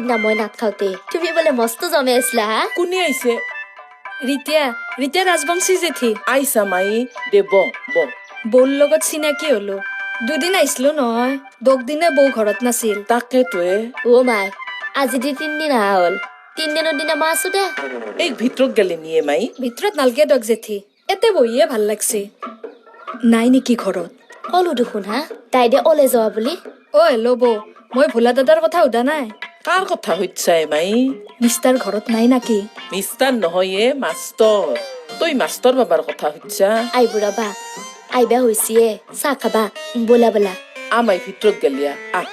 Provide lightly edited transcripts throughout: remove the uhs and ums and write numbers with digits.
সিদিনা মই নাট খাওঁতে তুমি বোলে মস্ত জমে আছিলা হা? কোনে আহিছে? ৰীতিয়া, ৰীতিয়া ৰাজবংশী জেঠী। আইছা মাই, দে ব ব। বৌৰ লগত চিনাকি হলো। দুদিন আহিছিলো নহয়, দগদিনে বৌ ঘৰত নাছিল। তাকেতোৱে। অ' মাই, আজি দি তিনদিন অহা হ'ল, তিনদিনৰ দিনা মই আছো দে। এই ভিতৰত গেলে নিয়ে মাই। ভিতৰত নালগে দক জেঠী, এতে বহিয়ে ভাল লাগছে। নাই নেকি ঘৰত? কলো দেখোন হা, তাই দে ওলে যোৱা বুলি। অ' হেল্ল' বৌ, মই ভোলা দাদাৰ কথা সোধা নাই। কাৰ কথা সুধছাই মাই? মিষ্টাৰ ঘৰত নাই নাকি? মিষ্টাৰ নহয় এ, মাষ্টৰ। তই মাষ্টৰ বাবাৰ কথা সুধছা? আইব ৰবা, আইবা হৈছিয়ে, চাহ খাবা, ব'লা ব'লা। আমাই ভিতৰত গেলিয়া আহ।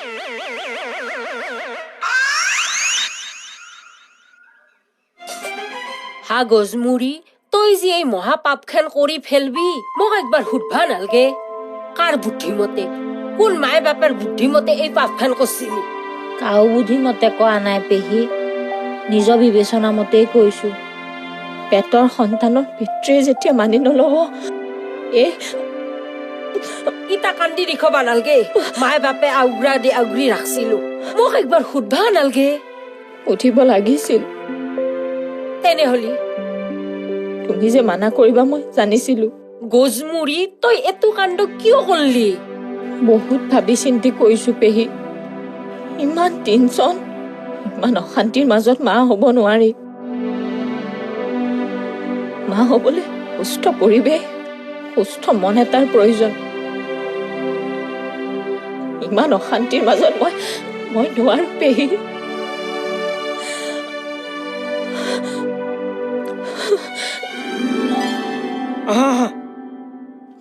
হা গজমুৰি, তই যে এই মহা পাপখান কৰি ফেলবি মোক একবাৰ সুধবা নালগে? কাৰ বুদ্ধিমতে, কোন মায়ে বাপেৰ বুদ্ধিমতে এই পাপখান কৰছিলি? কাও বুদ্ধিমতে কোৱা নাই পেহী, নিজৰ বিবেচনা মতেই কৈছো। পেটৰ সন্তানৰ পিতৃয়ে যেতিয়া মানি নল'ব, এই ইতা কান্দি দেখবা নালগে। মায়ে বাপে আউগ্ৰা দি আউগ্ৰি ৰাখছিলো, মোক একবাৰ সুধবা নালগে? উঠিব লাগিছিল। তেনেহ'লে তুমি যে মানা কৰিবা মই জানিছিলো। গজমুৰি, তই এইটো কাণ্ড কিয় কৰলি? বহুত ভাবি চিন্তি কৰিছো পেহী। ইমান টেনচন, ইমান অশান্তিৰ মাজত মা হ'ব নোৱাৰি। মা হ'বলৈ সুস্থ পৰিৱেশ, সুস্থ মন এটাৰ প্ৰয়োজন। ইমান অশান্তিৰ মাজত মই মই নোৱাৰো পেহী। আহা আহা,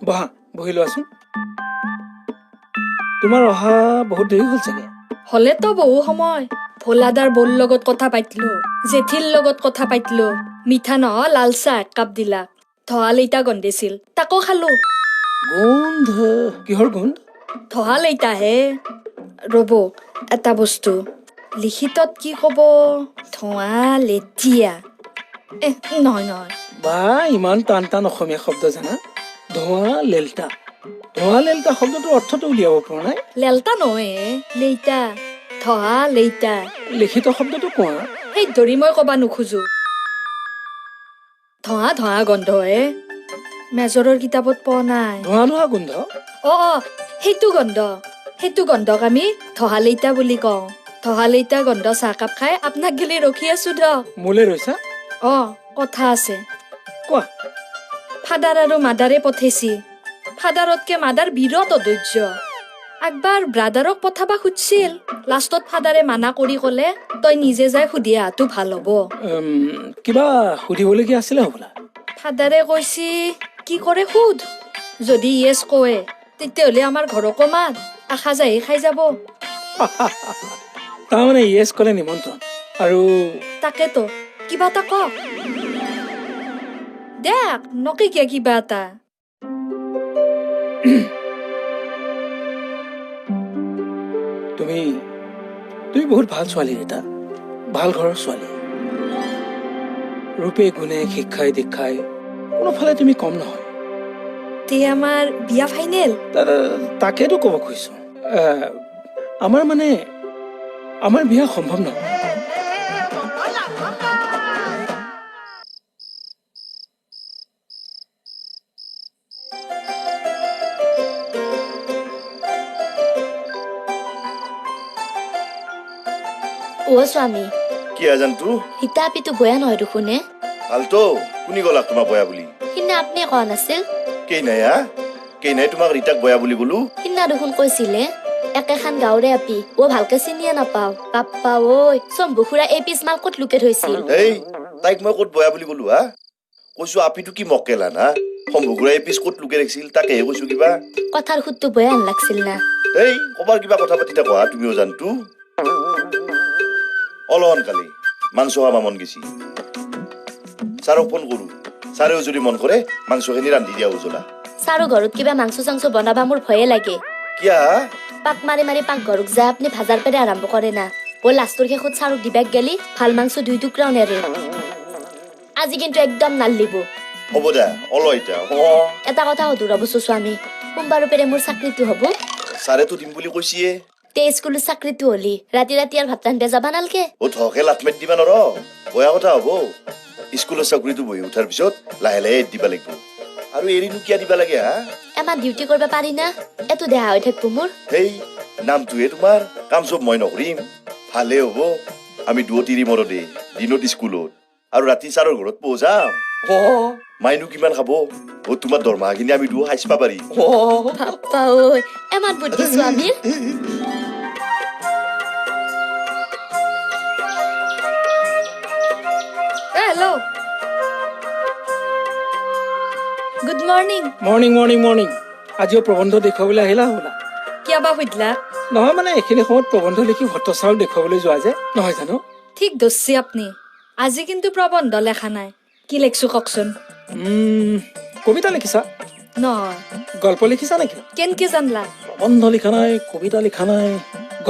বহা, বহি লোৱাচোন। তোমাৰ অহা বহুত দেৰি হ'ল চাগে? হ'লেতো বহু সময়। ভোলাদাৰ বৌৰ লগত কথা পাতিলো, জেঠীৰ লগত কথা পাতিলো, মিঠা নহয় লাল চাহ একাপ দিলা, ধহা লেইটা গন্ধিছিল তাকো খালো। গোন্ধ? কিহৰ গোন্ধ? ধহা লেইটা হে। ৰ'ব, এটা বস্তু লিখিতত কি ক'ব, ধোঁৱা লেটিয়া, এ নহয় নহয়। বা, ইমান টান টান অসমীয়া শব্দ জানা। ধোঁৱা লেলটা, ধোঁৱা লেলটা শব্দটোৰ অৰ্থটো উলিয়াব পৰা নাই? লেলটা নহয় হে, লেইটা, ধহা লেইটা। লিখিত শব্দটো কোৱা। সেই ধৰি মই ক'বা নোখোজো। ধোঁৱা ধোঁৱা গন্ধ হে, মেজৰৰ কিতাপত পোৱা নাই? ধোঁৱা ধোঁৱা গোন্ধ? অ অ, সেইটো গন্ধ, সেইটো গন্ধক আমি ধহা লেইটা বুলি কওঁ। ধহা লেইটা গন্ধ চাহকাপ খাই আপোনাক গেলি ৰখি আছো দিয়ক। মোলে ৰৈছা? অ, কথা আছে। কোৱা। ফাদাৰ আৰু মাদাৰে পঠাইছি। ফাদাৰতকে মাদাৰ বিৰাট অধৈৰ্য। একবাৰ ব্ৰাদাৰক পঠাবা খুজিছিল, লাষ্টত ফাদাৰে মানা কৰি ক'লে তই নিজে যাই সুধি অহাটো ভাল হ'ব। কিবা সুধিবলগীয়া আছিলে হ'বলা? ফাদাৰে কৈছি কি কৰে সোধ, যদি য়েছ কয়ে তেতিয়াহ'লে আমাৰ ঘৰকো মাত, আশা যাহি খাই যাব। তাৰমানে য়েছ ক'লে নিমন্ত্ৰণ আৰু? তাকেতো, কিবা এটা কওক দেখ, নকে কিয় কিবা এটা। তুমি তুমি বহুত ভাল ছোৱালী ৰীতা, ভাল ঘৰৰ ছোৱালী। ৰূপে গুণে শিক্ষাই দীক্ষাই কোনোফালে তুমি কম নহয়। তে আমাৰ বিয়া ফাইনেল? তাকেতো ক'ব খুজিছো। আমাৰ মানে আমাৰ বিয়া সম্ভৱ নহয়। অ স্বামী। কি আজানটো? সীতা আপিটো বয়া নহয় দেখোন হে। ভালতো, কোনি গ'লাক তোমাক বয়া বুলি? সিদিনা আপুনি কোৱা নাছিল? কেই নাই হা, কেই নাই তোমাক ৰীতাক বয়া বুলি ক'লো? সিদিনা দেখোন কৈছিলে একেখান গাঁৱৰে আপি, অ ভালকে চিনিয়ে নাপাও। বাপ্পা ঐ, চম্ভু খুৰা এই পিছ মাল ক'ত লুকে থৈছিল? এই তাইক মই ক'ত বয়া বুলি ক'লো হা? কৈছো আপিটো কি মকেলা না, শম্ভু খুৰাই এই পিছ ক'ত লুকে ৰাখিছিল তাকেহে কৈছো কিবা। কথাৰ সুতটো বয়া লাগছিল না? এই ক'বাৰ কিবা কথা পাতি থাকো হা, তুমিও জানতো। অলপ সোনকালে মাংস খাবা মন গেছি, ছাৰক ফোন কৰো, ছাৰেও যদি মন কৰে মাংসখিনি ৰান্ধি দিয়া উজলা। ছাৰো ঘৰত কিবা মাংস চাংস বনাবা মোৰ ভয়ে লাগে। কিয়া? পাক মাৰি মাৰি পাকঘৰক যা আপুনি ভাজাৰ পেৰে আৰম্ভ কৰে না, বৰ লাষ্টৰ শেষত ছাৰক দিবাক গেলি ভাল মাংস দুই টুকুৰাও নেৰে। আজি কিন্তু একদম নালিব। হ'ব দে, অলপ এতিয়া। এটা কথা সুধো ৰ'বচো স্বামী, সোমবাৰৰ পেৰে মোৰ চাকৰিটো হ'ব? ছাৰেতো দিম বুলি কৈছিয়ে। তে স্কুলৰ চাকৰিটো হলি ৰাতি ৰাতি আৰু ভাত ৰান্ধিব যাবা নালগে। অ ধকে লাট মাৰি দিবা নৰ, বয়া কথা হ'ব। স্কুলৰ চাকৰিটো বহি উঠাৰ পিছত লাহে লাহে এৰি দিবা লাগিব। আৰু এৰিনো কিয় দিবা লাগে হা? এমাহ ডিউটি কৰিব পাৰি না, এটো দেহা হৈ থাকিব মোৰ। সেই নামটোহে তোমাৰ, কাম চব মই নকৰিম। ভালে হ'ব, আমি দুয়ো তিৰি মৰদে দিনত স্কুলত আৰু ৰাতি ছাৰৰ ঘৰত পৌঁছাম। অ মাইনো কিমান খাব? অ তোমাৰ দৰমহাখিনি আমি দুয়ো খাইচবা পাৰিম। অ বাপ্পা ঐ, এমান বুদ্ধি স্বামীৰ। এ hello, good morning. Morning morning morning. আজিও প্ৰবন্ধ দেখুৱাবলৈ আহিলা হ'বলা? কিয় বা সুধিলা? নহয় মানে এইখিনি সময়ত প্ৰবন্ধ লিখি ভট্ট ছাৰক দেখুৱাবলৈ যোৱা যে, নহয় জানো? ঠিক ধৰছি আপনি। আজি কিন্তু প্ৰবন্ধ লেখা নাই। কি লেখছো কওকচোন? কবিতা লিখিছা? নহয়। গল্প লিখিছা নেকি? কেনকে জানলা? প্ৰবন্ধ লিখা নাই, কবিতা লিখা নাই,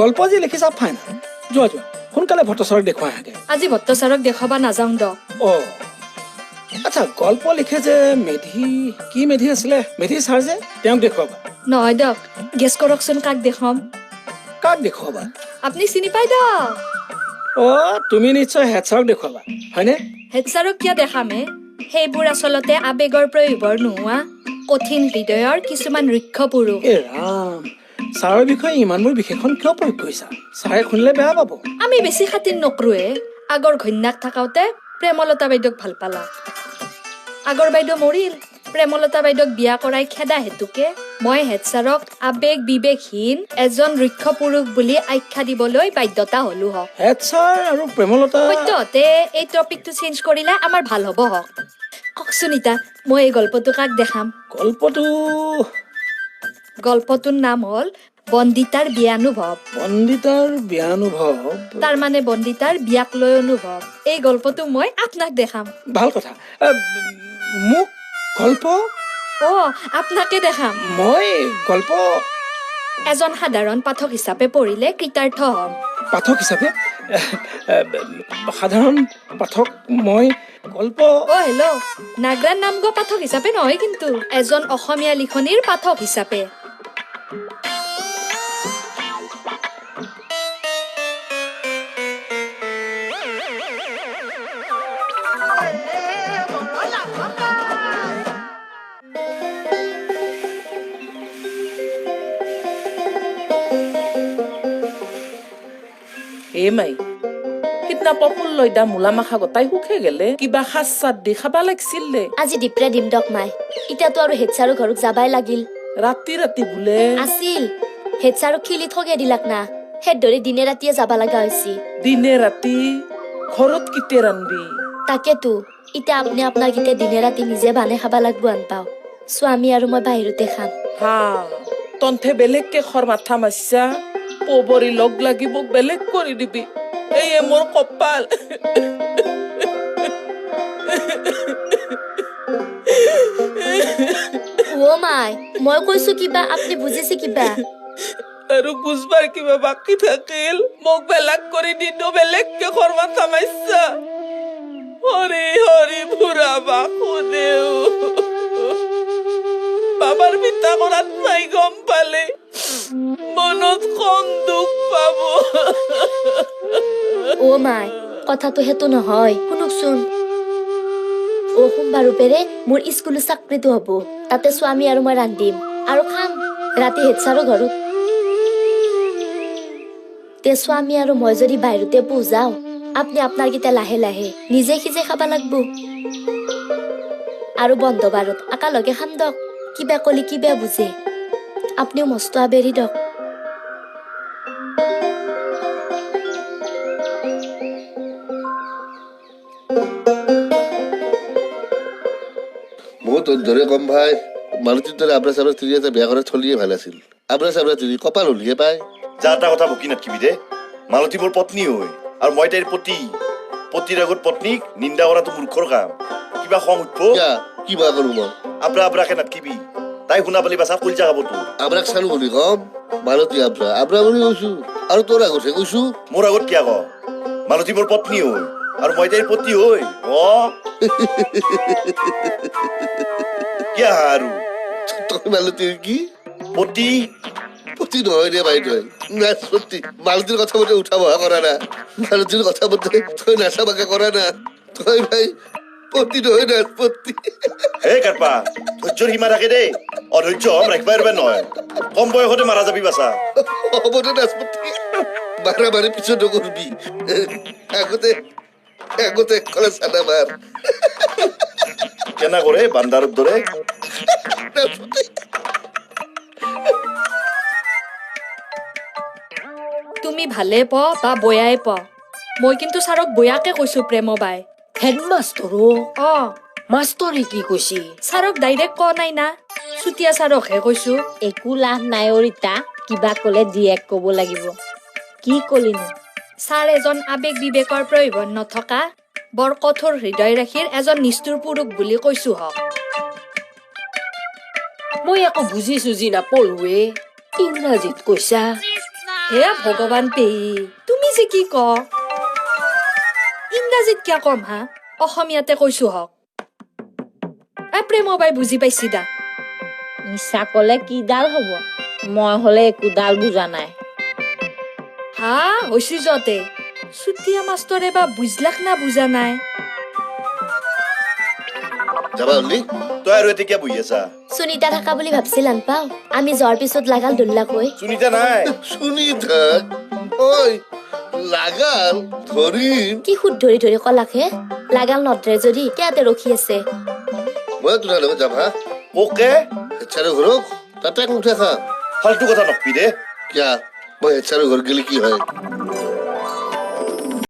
গল্প যি লিখিছা ফাইনেল। যোৱা যোৱা, সোনকালে ভট্ট ছাৰক দেখুৱাই আহাগে। আজি ভট্ট ছাৰক দেখুৱাবা নাযাওঁ দক। অ আচ্ছা, গল্প লিখে যে মেধি, কি মেধি আছিলে, মেধি ছাৰ যে, তেওঁক দেখুৱাবা? নহয় দক, গেছ কৰকচোন কাক দেখুৱাম। কাক দেখুৱাবা? আপুনি চিনি পাই দক। অ তুমি নিশ্চয় হেড ছাৰক দেখুৱাবা, হয়নে? হেড ছাৰক কিয় দেখাম হে? সেইবোৰ আচলতে আৱেগৰ প্ৰয়োভৰ নোহোৱা কঠিন হৃদয়ৰ কিছুমান ৰুক্ষ পুৰুষ। এ ৰাম, ছাৰৰ বিষয়ে ইমানবোৰ বিশেষণ কিয় প্ৰয়োগ কৰিছা? ছাৰে শুনিলে বেয়া পাব। আমি বেছি খাতিৰ নকৰোৱে। আগৰ ঘৈণীয়াক থাকাওতে প্ৰেমলতা বাইদেউক ভাল পালা, আগৰ বাইদেউ মৰিল, প্ৰেমলতা বাইদেউক বিয়া কৰাই খেদা হেতুকে মই হেড ছাৰক আৱেগ বিবেকহীন এজন ৰুক্ষ পুৰুষ বুলি আখ্যা দিবলৈ বাধ্যতা হলো হওক। হেড ছাৰ আৰু প্ৰেমলতা। সদ্যহতে এই টপিকটো চেঞ্জ কৰিলে আমাৰ ভাল হ'ব হওক। কওকচোন ইতা, মই এই গল্পটো কাক দেখাম? গল্পটো? গল্পটোৰ নাম হ'ল বন্দিতাৰ বিয়ানুভৱ। বন্দিতাৰ বিয়ানুভৱ? তাৰ মানে বন্দিতাৰ বিয়াক লৈ অনুভৱ। এই গল্পটো মই আপোনাক দেখাম। ভাল কথা। মোক গল্প? অ আপনাকে দেখাম। মই গল্প? এজন সাধাৰণ পাঠক হিচাপে পঢ়িলে কৃতাৰ্থ হ'ম। পাঠক হিচাপে? সাধাৰণ পাঠক মই গল্প? অ হেল্ল', নাগৰাৰ নাম গোৱা পাঠক হিচাপে নহয় কিন্তু, এজন অসমীয়া লিখনিৰ পাঠক হিচাপে। এ মাই, সিদিনা প্ৰফুল্লই দা মূলা মাখা গোটাই সুখে গেলে কিবা সাজ চাত দি খাবা লাগছিল দে। আজি দিপৰা দিম দক মাই। এতিয়াতো আৰু হেড ছাৰৰ ঘৰত যাবাই লাগিল। ৰাতি ৰাতি বোলে আছিল। হেড ছাৰক খিলি ঠগে দিলাক না, সেই দৰে দিনে ৰাতিয়ে যাবা লগা হৈছে। দিনে ৰাতি ঘৰত কিতে ৰান্ধবি? তাকেতো, এতিয়া আপুনি আপোনাৰ কেতিয়া দিনে ৰাতি নিজে বানাই খাবা লাগব আন পাওঁ। স্বামী আৰু মই বাহিৰতে খাম। হা, তন্থে বেলেগকে খৰ মাথা মাৰছা, পবৰি লগ লাগি মোক বেলেগ কৰি দিবি। এয়ে মোৰ কপাল। অ মাই, মই কৈছো কিবা, আপুনি বুজিছে কিবা? আৰু বুজবাৰ কিবা বাকী থাকিল? মোক বেলেগ কৰি দিনো বেলেগকে খৰ মাথা মাৰছা। হৰি হৰি বুঢ়া বাসুদেউ, বাবাৰ পিতা কৰাত মাই গম পালে মনত কম দুখ পাব। অ মাই, কথাটো সেইটো নহয়, শুনকচোন। অ সোমবাৰৰ পেৰে মোৰ স্কুলৰ চাকৰিটো হ'ব, তাতে স্বামী আৰু মই ৰান্ধিম আৰু খাম ৰাতি হেড ছাৰৰ ঘৰত। তে স্বামী আৰু মই যদি বাহিৰতে যাওঁ, আপুনি আপোনাৰ কেইটা লাহে লাহে নিজে সিজে খাব লাগব। আৰু বন্ধ বাৰত একেলগে খাম দক। কিবা কলি কিবা বুজে, আপুনিও মস্ত আবেৰি দক। ময়ো তোৰ দৰে কম ভাই, মালতীৰ দৰে আব্ৰা চাব্ৰা তিৰি এটা বিয়া কৰা থলিয়ে ভাল আছিল। আব্ৰা চাব্ৰা তিৰি কপাল হলিহে পায়। যা এটা কথা বকি নাথাকিবি দে। মালতী মোৰ পত্নী হয় আৰু মই তাইৰ পতি। পতিৰ আগত পত্নীক নিন্দা কৰাটো মূৰ্খৰ কাম। কিবা খং উঠব। কিয়া কি বা কৰো মই? আব্ৰা আব্ৰাকে নাথাকিবি, তাই শুনা পালি বাচা কলিজা খাব তোৰ। আব্ৰাক চালো বুলি কম, মালতী আব্ৰা আব্ৰা বুলি কৈছো আৰু তোৰ আগতহে কৈছো। মোৰ আগত কিয় ক? মালতী মোৰ পত্নী হয় আৰু মই তাইৰ পতি হয়। অ কিয় আৰু তই মালতীৰ কি পতি? পতি নহয় দে ভাই, তই নাচপতি। মালতীৰ কথা মতে উঠা বহা কৰা না, মালতীৰ কথা মতে তই নাচা বাগা কৰা না, তই ভাই পতি নহয় নাচপতি। হে কাৰপা, ধৈৰ্যৰ সীমা থাকে দেই। অধৈৰ্য হম ৰাখিবা এৰবা নহয়, কম বয়সতে মাৰা যাবি বাচা। হ'ব দে নাচপতি, মাৰা মাৰি পিছত নকৰবি, আগতে আগতে কলে চানা মাৰ। কেনা কৰে বান্দাৰৰ দৰে। নাচপতি। তুমি ভালে প বা বয়াই প, মই কিন্তু ছাৰক বয়াকে কৈছো প্ৰেমবাই। হেডমাষ্টৰো? অ। মাষ্টৰে কি কৈছি? ছাৰক ডাইৰেক্ট কোৱা নাই না, চুতীয়া ছাৰকহে কৈছো। একো লাভ নাই অ ৰীতা, কিবা ক'লে ডিৰেক্ট ক'ব লাগিব। কি ক'লিনো? ছাৰ এজন আৱেগ বিবেকৰ প্ৰয়োভন নথকা বৰ কঠোৰ হৃদয় ৰাশিৰ এজন নিষ্ঠুৰ পুৰুষ বুলি কৈছো হক। মই একো বুজি চুজি নাপলোৱে, ইংৰাজীত কৈছা। হে ভগৱান পেহী, তুমি যে কি ক, ইংৰাজীত কিয় কম হা, অসমীয়াতে কৈছো হক। এ প্ৰেমবাই বুজি পাইছি দা। মিছা ক'লে কিডাল হ'ব, মই হ'লে একোডাল বুজা নাই। হা হৈছি যতে, চুতীয়া মাষ্টৰে বা বুজলাক না বুজা নাই। যাবা হলি? তই আৰু এতিয়া কিয় বহি আছা? সুনীতা থাকা বুলি ভাবছিল আন পাওঁ, আমি যোৱাৰ পিছত লাগাল ধৰলাক হৈ। সুনীতা নাই। শুনি থাক, ঐ লাগাল ধৰিম। কি সুধ ধৰি ধৰি কলাক হে, লাগাল নধৰে যদি কিয়াতে ৰখি আছে? মই তোমাৰ লগত যাম হা। ওকে। হেডছাৰৰ ঘৰক তাতে এক মুঠা খা। ফাল্টু কথা নকবি দে। কিয়া, মই হেডছাৰৰ ঘৰ গেলি কি হয়?